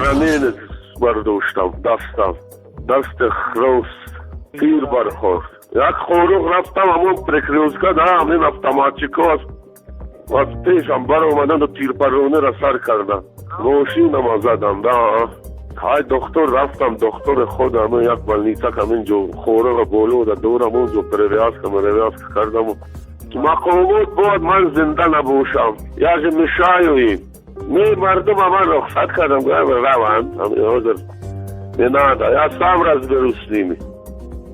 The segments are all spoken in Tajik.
Раненец бардоштам, дастам, даст рост тир бархост. Як хоруғ рафтам, ҳамон перекрёстка да, ҳамин автоматчико аз пешам баромаданду тирпаронеро сар карданд. Мошинама задам, да. Ҳай, дохтор рафтам, дохтори худ ҳамин як больница ҳамин ҷо хоруға боло да дорам, онҷо перевязка кардаму. Мақомот бояд ман зинда набошам. Я же мешаю им. Не, мардума ман рухсат кардам, раванд, ҳозир не надо, я сам разберусь с ними.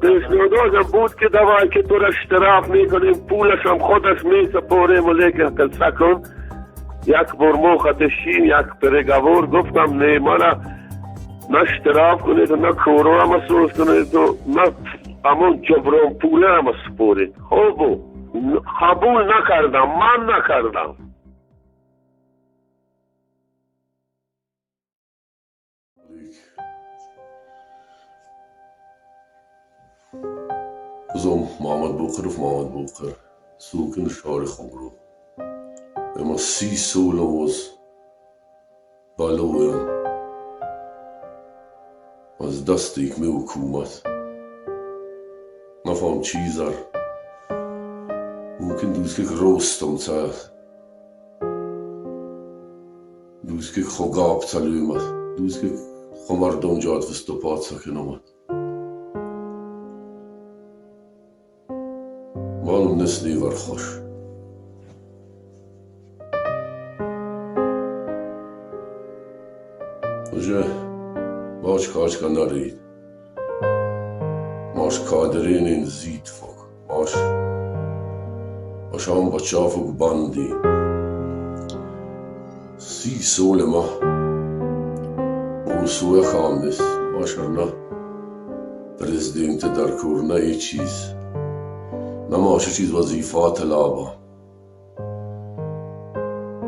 Пешниҳодошам буд, ки давай, ки тура штраф мекунем, пулашам худаш месупорем, лекин қисса кун, як бор мо хатишин, як переговор. Гуфтам, не, мана на штраф кунед, на короама соз кунед, на ҳамон ҷуброн пулаама супоред. Хобу қабул накардам, ман накардам. Узом Муҳаммад Боқиров Муҳаммад Боқир, сокини шаҳри Хобрӯ. Ма 30 сола боз балоям аз дасти ҳикми ҳукумат. Нафаҳм чизар мумкин дӯстки ростам цаят, дӯстки хогап цалӯмад, дӯстки хомардом ҷоат выступаться киномад. Маълум нест невар хош. Уже бач качка нарид. Маш кадринин зид фок. Маш Машам бачафук банди. 30 соле ма. Усуя хамнес. Машарна. Президент дар кор на чиз. Намаша чиз вазифа талаба.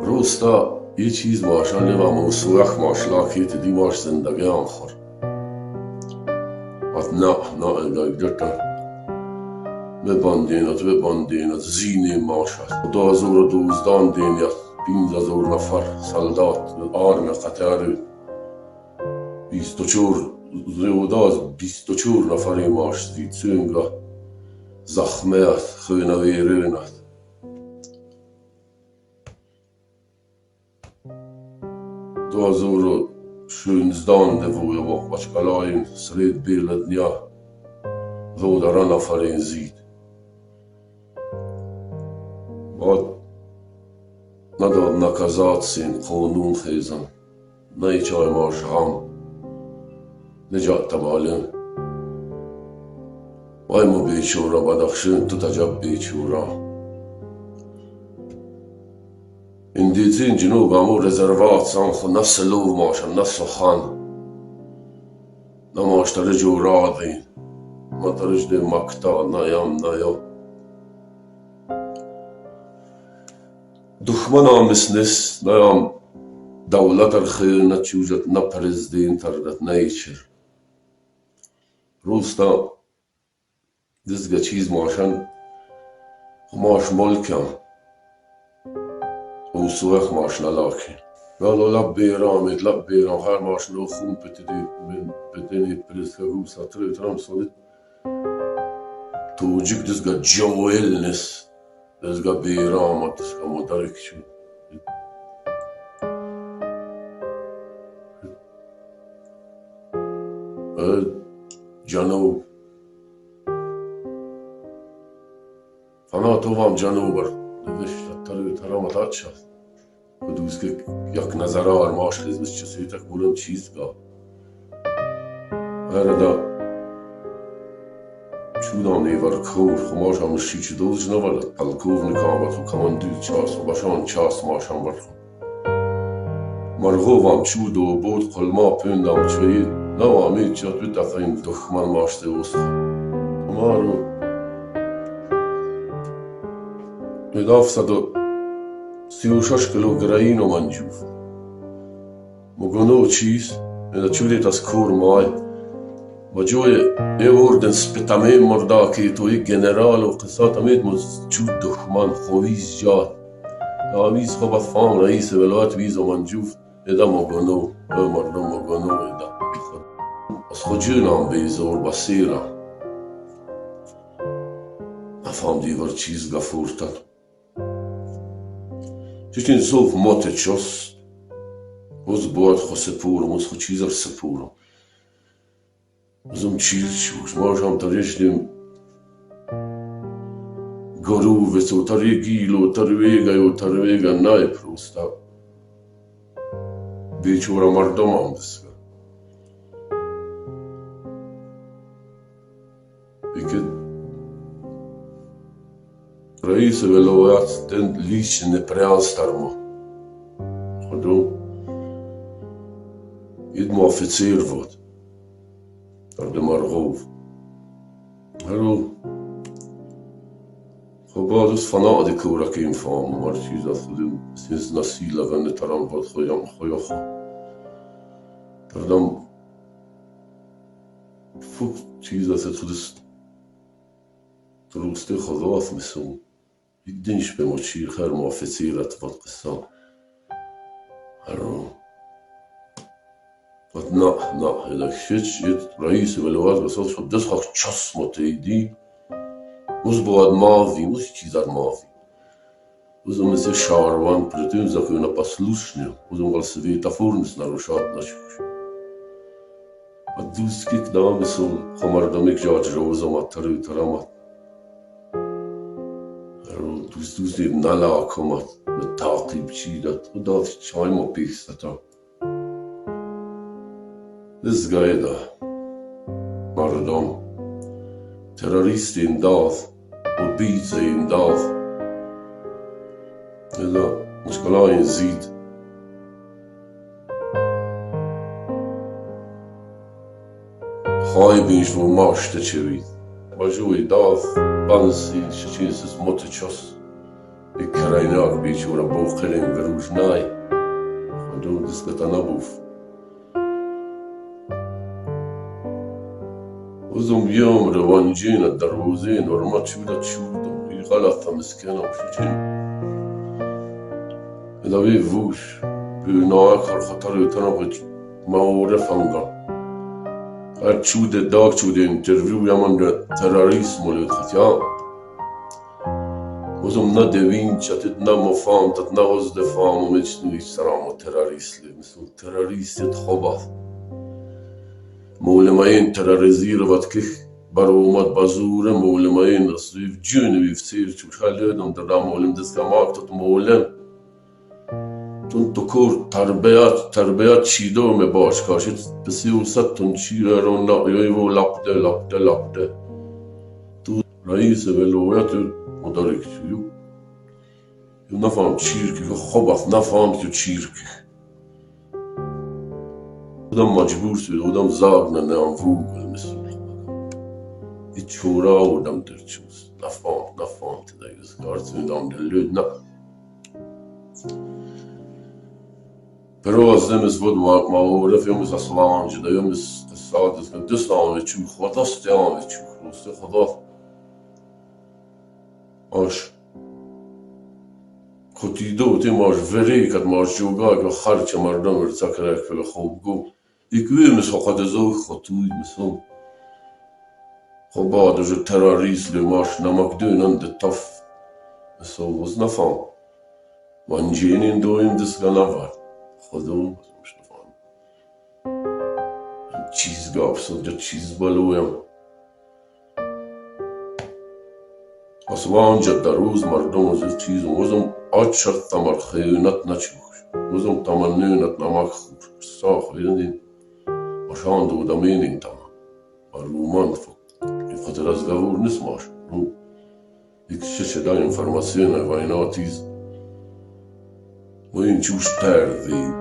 Роста یه چیز ماشان لوا موسوخ ماشلا که تدی ماش زندگی هم خور. ات نه نه دکتر ببندینت ببندینت زینی ماشد. 2012 دینیت 5000 نفر солдат армия قطر 24 زیودا 24 نفری ماش زید سونگا زخمه است خونه ویرون است. 2016 девуя бачкалаин сред бела дня зодара нафарин зид. Баъд надод наказатсин қонун хезан наичай маш ғам неҷат табалин. Вай мо бечора Бадахшин ту таҷаб бечора. Индицин ҷинуб аму резерватсан ху на слов машам, на сухан. На маштари ҷурадин. Ма тарижде макта на ям на ё. Духманам миснис на ям давлатар хир на чужат на президентар на ичир. Руста дизга чиз машан маш молкам. وسواخ ماشنا لاكي قالوا لبي رامي لبي رام خير ماشنا خون بتدي من بتني بريسكا روسا تري ترام صدت توجيك دزگا جويلنس دزگا بيرام دزگا مدرك شو جنوب فنا توام جنوبر نوشت تلو ترام تاتشا دوست یک نظرار ماش خیز چه تک بولم چیز گا هردا چودان نیور کور خماش هم شیچ دوز نورد полковник آمد و командир час باشان چاس ماشان برخو مرغوبم چود و بود قلما پندم چوید نوامی چات بتقیم دخمن ماشته وسخ مارو 36 кило героино манҷуф. Могоно чиз, это чудит аз кор май. Ба ҷои э орден спитаме мурдаки тои генералу қиссат амед мо чуд душман ховиз ҷад. Авиз хоб фам раиси вилоят визо манҷуф эда могоно, э мардум могоно эда. Аз хуҷунам безор басирам. Нафам дивар чиз гафуртад. Чичин суф моте чос. Уз бояд хо сепурам, уз хо чизар сепурам. Узум чиз чуш, можам таришдим горувецу, таригилу, тарвегаю, тарвега най просто. Бечора мардумам диска. Vilket раиси вилоят den лично преалстармо. Ходу идмо офицер вот. Тарде Маргов. Алло. خب باز فنا کورک این فام مار چیز از خودم سنس نسیلا و نتران بود خویم خویا خو. تردم فوق چیز از خودست تروسته خدا مسون. يدنش بموتشير خير موافسيرة تفض قصة. الو. نا نا إذا شت رئيس الوزراء بس شو دسخ چس متيدي مش بعد ماضي مش چیزات ماضي وزم مثل شاروان پرتون زكونا послушны وزم قال سفيتا فورنس нарушат نشوش الدوسكيك دامسو خمردمك جاج روزا ما ترو ترامت دوست دوست نلا کمت تعقیب چیدت و داد چای ما پیستتا دزگایدا مردم تروریست امداد و بیز امداد اذا مشکلای زید خواهی و ماشته چوید با جوی داد بانسی شچینسس متچس اکرایناک بیچورا بوقرین گروش نای خودو دستتا نبوف وزم يوم روانجين الدروزين ورما تشودا تشودم غلطة مسكينة وشوشين إذا بيفوش بناك خطر يتنقج ما فانغا تشود داك تشود انترفيو يمن تراريسمو للختيان وزم ندوين شتتنا مفام تتنا غز دفام ومجنوي سرام تراريس مثل تراريس يتخبط مولماين تراريزير واتكخ برومات بازورة مولماين رصيف جوني بيفتير شو خلينا درا مولم دسكا ماكتت مولم تون تکور تربیت تربیت چیدو می باش کاشت بسیوست تون چیره رو نایوی و لپده لپده لپده تو رئیس ولایت مدارک یو یو نفهم چیرکی که خوب است نفهم تو چیرکی بودم مجبور شد بودم زاگ نه نه ووگل مثل چورا بودم در چوز نفهم نفهم تدایز کارتون دام دلود نه Però az vod معارف يوم أصلا جدا يوم السادس دسنا چو خدا استیان چو خدا خدا آش خطیدو تی ماش وریکت ماش جوگا که خرچ مردم ارتکرک فل خوب گو یکوی مثل خود زو خطوی مثل خب بعد جو تروریست ماش نمک دونن تف مثل وز نفهم وانجینین دویم دسگا خدا مش نفهم چیز گاف سود چیز بالویم أسوان جد روز مردم از چیز وزم أشر تمر خيونت نشوش وزم تمنونت نمک خور ساخ ویندین عشان دو دمين تمام الرومان خاطر از گور نسماش رو یک شش دا informazione vainatiz و این چوش تردی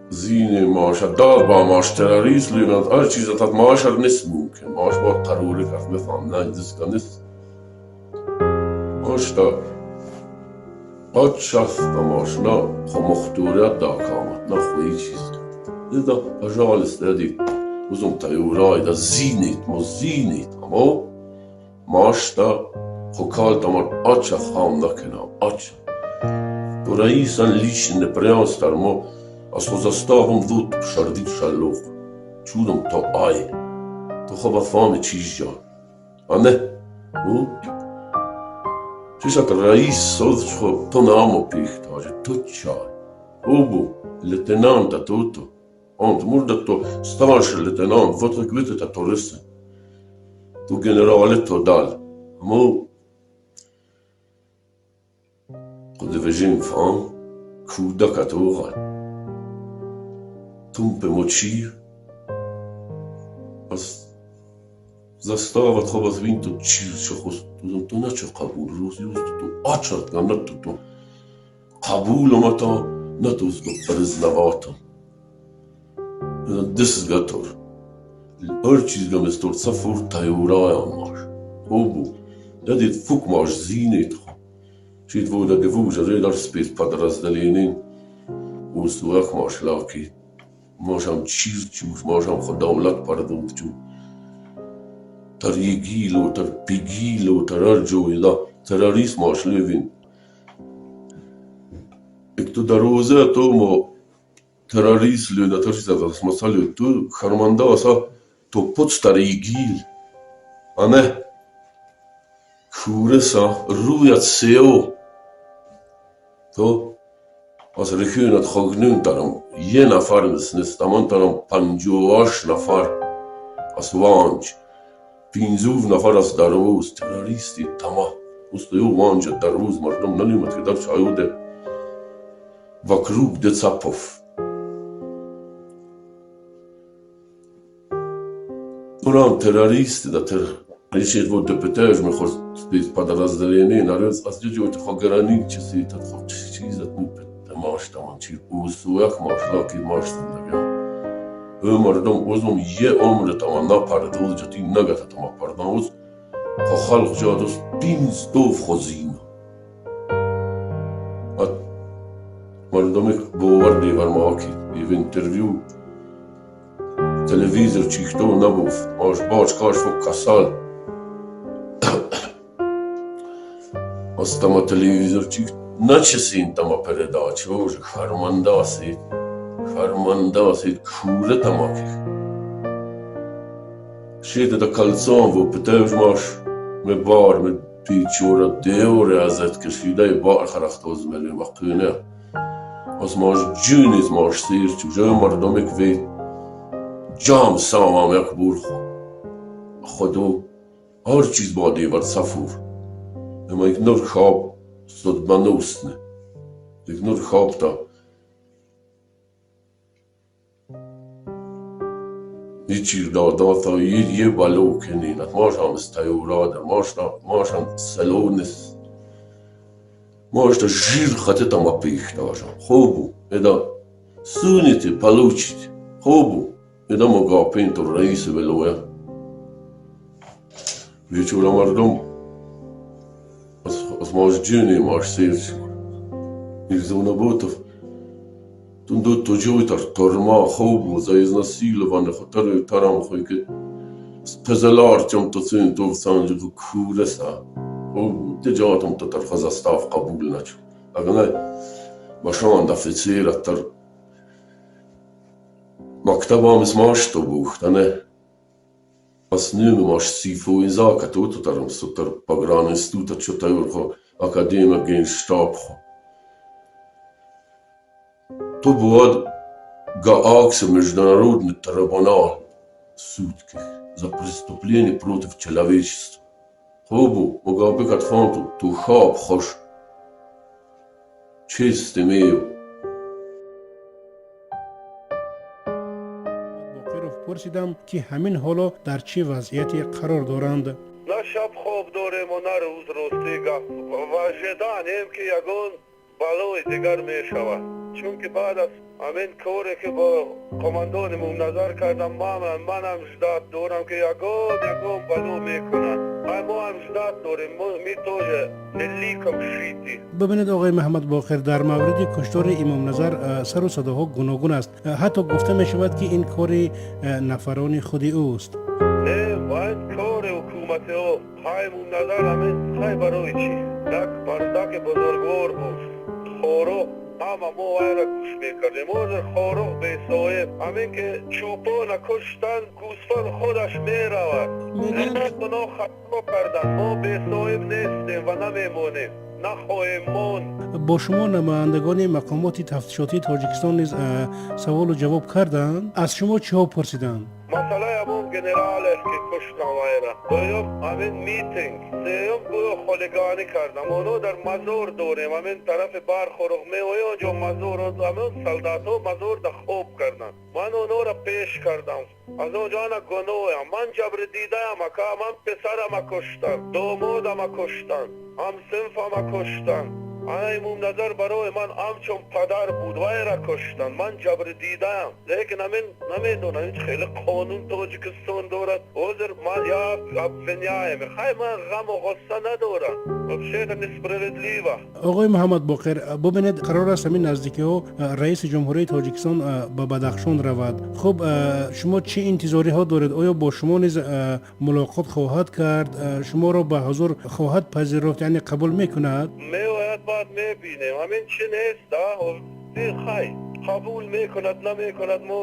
زین ماش داد با ماش تروریست لیوند هر چیز تا ماش نس ممکن ماش با قراره کرد میفهم نه دست نس Мошта отчасто можно хомохтурят да камат на хуи чиз. Да, пожалуйста, эди узум таюрай да зинит, мо зинит, амо машта хокал тамар ача хам накенам, ача. То раисан лично не прястар мо аз хозаставом вут шардит шалуқ. Чудом то ай. То хоба фами чижжа. А не? У? Чишат раис соз то намо пихта, то чай. Убу, лейтенанта туто. Ант мурда то старший лейтенант, вот так видите то рысы. То генерале то дал. Мо Кудвежин фам, куда катура. Тумпе мочи. Аз застава хоба свинто чирчо хос то начо қабул рӯз юз то ачат на то қабул омата на то признавата. This is готов. Ҳар чиз гаместор сафур тайёраям маш. Хубу. Дадит фук маш зинет. Чит вода девужа редар спец подразделение. Усуах маш лаки. Машам чиз чуш, машам худавлат пардут чу. Тар егило, тар пигило, тар арджоида, террорист маш левин. Ек то дарозе то мо террорист лена тар чиза масалю ту харманда аса то подстар егил. А не? Куреса руят сео. То аз рехюнат хогнун тарам е нафар нестаман тарам 58 нафар аз ванҷ 50 нафар аз дарвоз террористи тама устою ванҷа дарвоз мардум нанимат ки дар чаюде вокруг децапов. Урам террористи да тер решит вот депутаж мехост подразделение нарез аз ҷоти хо граничи тат хо чизат маштаман чи усуях машлаки маш зиндагӣ. Ӯ мардум узум е умр тама напардоз ҷати нагата тама пардоз хо халқ ҷадус пинстов хозина. Ат мардуми бовар девар маки в интервью телевизор чихто набуфт маш бач каш фо касал аз тама телевизор чих начесин тама передача уже хармандаси хармандаси куре тамаки шиде да калцон во петевж маш ме бар ме пичура деуре азет кашида бар харахтоз меле вақине аз маш ҷунис маш сир чуже мардумик ви ҷам самам як бурхо худо ҳар чиз бо девар сафур ама игнор хоб судьбоносны. Игнор хоб-то ничир додата е балокенинат машам стаюрада машта машам салонис машта жир хатета мапихтажам хобу эда суните получите хобу эда могапин то раис велоя вечера мардум аз маш ҷуни маш сир Ирзонаботов тундо тоҷойтар торма хобу за изнасиловане хотари тарам хой ки спезелартям то цин то санҷи куреса хобу теҷатам то тар хазастав қабул начу агане башанд офицера тар мактабам исмаш то бухтане аз нюме маш сифоизака туто тарам сутар погранинститута чотаюрхо академия генштаб хо то бывает Гаагсе международный трибунал судки за преступление против человечества. Хобу мугабикат фонту тухаб хош честь имею. Боқиров пурсидам, ки ҳамин ҳоло дар чӣ вазъияте қарор доранд. На шаб хоб дорему, на рӯз, рости гап. Ва ожиданием, ки ягон балои дигар мешавад. Чунки баъд аз ҳамин коре, ки бо командони Мумназар кардам, манам ждать дорам, ки ягон бало мекунанд. Ай, мо ҳам ждать дорем, мы тоже не лыком шиты. Бибинед, оғои Муҳаммад Боқир, дар мавриди куштори Имомназар сару садоҳо гуногун аст. Ҳатто гуфта мешавад, ки ин кори нафарони худи ӯст. Не, бояд кори ҳукумати ӯ. Хай, Мумназар ҳамин, хай, барои чӣ як бардаки бузургвор буд. Хоруғ ҳама мо вайра гӯш мекардем. Ҳозир Хоруғ бесоҳиб. Ҳамин ки чӯпона куштанд, гӯсфанд худаш меравад. Гуноҳ хато карданд. Мо бесоҳиб нестем ва намемонем, нахоҳем монд. Бо шумо намояндагони мақомоти тафтишотии Тоҷикистон низ саволу ҷавоб карданд? Аз шумо чиҳо пурсиданд? Масъалаи ҳамон генерале, ки куштам вайра, дуюм ҳамин митинг, сеюм гӯё хулиганӣ кардам. Оно дар мазор дорем, ҳамин тарафи Бархоруғ меои, онҷо мазор, ҳамин солдатҳо мазорда хоб карданд. Ман онора пеш кардам аз он ҷо. Ана гуноҳам, ман ҷабри дидаам, ака. Ман писарама куштанд, домодама куштанд, ҳамсинфама куштанд. Ана Имомназар барои ман ҳамчун падар буд, вайра куштанд. Ман ҷабри дидаам, лекин ҳамин намедонам, ин хеле қонун Тоҷикистон дорад. Ҳозир ман я обвиняемый. Хай, ман ғаму ғусса надорам. Вообще это несправедливо. Оғои Муҳаммад Боқир, бубинед, қарор аст ҳамин наздикиҳо раиси Ҷумҳурии Тоҷикистон ба Бадахшон равад. Хуб, шумо чӣ интизориҳо доред? Оё бо шумо низ мулоқот хоҳад кард, шуморо ба ҳузур хоҳад пазируфт, яъне қабул мекунад? Меояд, баъд мебинем. Ҳамин чӣ нест, хай, қабул мекунад, намекунад, мо,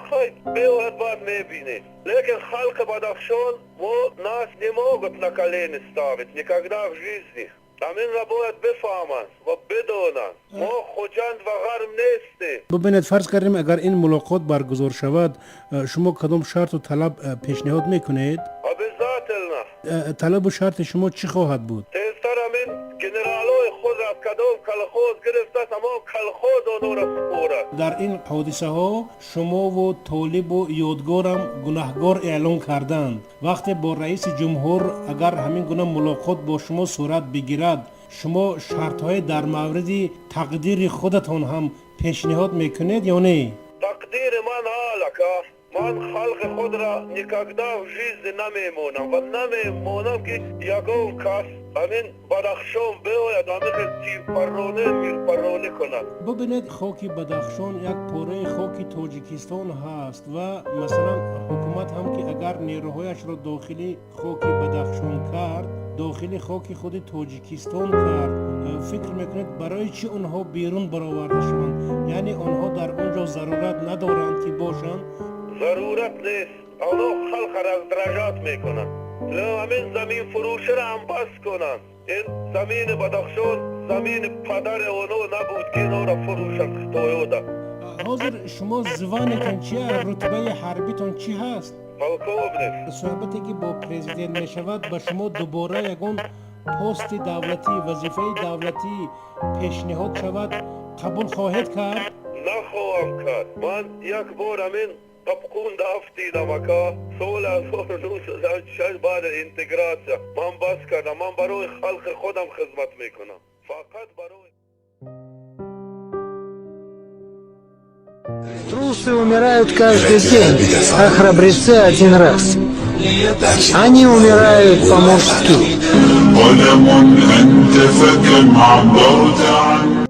хай, меояд, баъд мебинем. Лекин халқи Бадахшон, мо нас не могут на колени ставить никогда в жизни. Ҳаминро бояд бифаҳманд ва бидонанд, мо Хуҷанд ва Ғарм нестем. Бубинед, фарз кардем, агар ин мулоқот баргузор шавад, шумо кадом шарту талаб пешниҳод мекунед? Обязательно. Талабу шарти шумо чӣ хоҳад буд? Тезтар ҳамин генералои худ аз кадом колхоз гирифта, тамом колхоз онора супорад. Дар ин ҳодисаҳо шумову Толибу Ёдгорам гунаҳгор эълон карданд. Вақте бо раиси ҷумҳур агар ҳамин гуна мулоқот бо шумо сурат бигирад, шумо шартҳое дар мавриди тақдири худатон ҳам пешниҳод мекунед ё не? Тақдири ман ҳал, ака. Ман халқи худро никогда в жизни намемонам ва намемонам, ки ягон кас ҳамин Бадахшон биояд, ҳамин хел тирпарроне, мирпарронӣ кунад. Бубинед, хоки Бадахшон як пораи хоки Тоҷикистон ҳаст ва масалан ҳукумат ҳам, ки агар нерӯҳояшро дохили хоки Бадахшон кард, дохили хоки худи Тоҷикистон кард. Фикр мекунед, барои чӣ онҳо берун бароварда шаванд? Яъне онҳо дар он ҷо зарурат надоранд, ки бошанд? Зарурат нест. Онҳо халқа раздражать мекунанд. Ҳамин заминфурӯширо ҳам бас кунанд. Ин замини Бадахшон замини падари онҳо набуд, ки инҳоро фурӯшанд хитоёда. Ҳозир шумо звание тон чи, рутбаи ҳарбитон чӣ ҳаст? Полковник. Суҳбате, ки бо президент мешавад, ба шумо дубора ягон пости давлатӣ, вазифаи давлатӣ пешниҳод шавад, қабул хоҳед кард? Нахоҳам кард. Ман як бор ҳамин қапқунда афтидам, ака, соли 1906, баъди интегратсия. Ман бас кардам. Ман барои халқи худам хизмат мекунам, фақат барои Трусы умирают каждый день, а храбрецы один раз. Они умирают по-мужски. قلم أنت فكم عبرت عن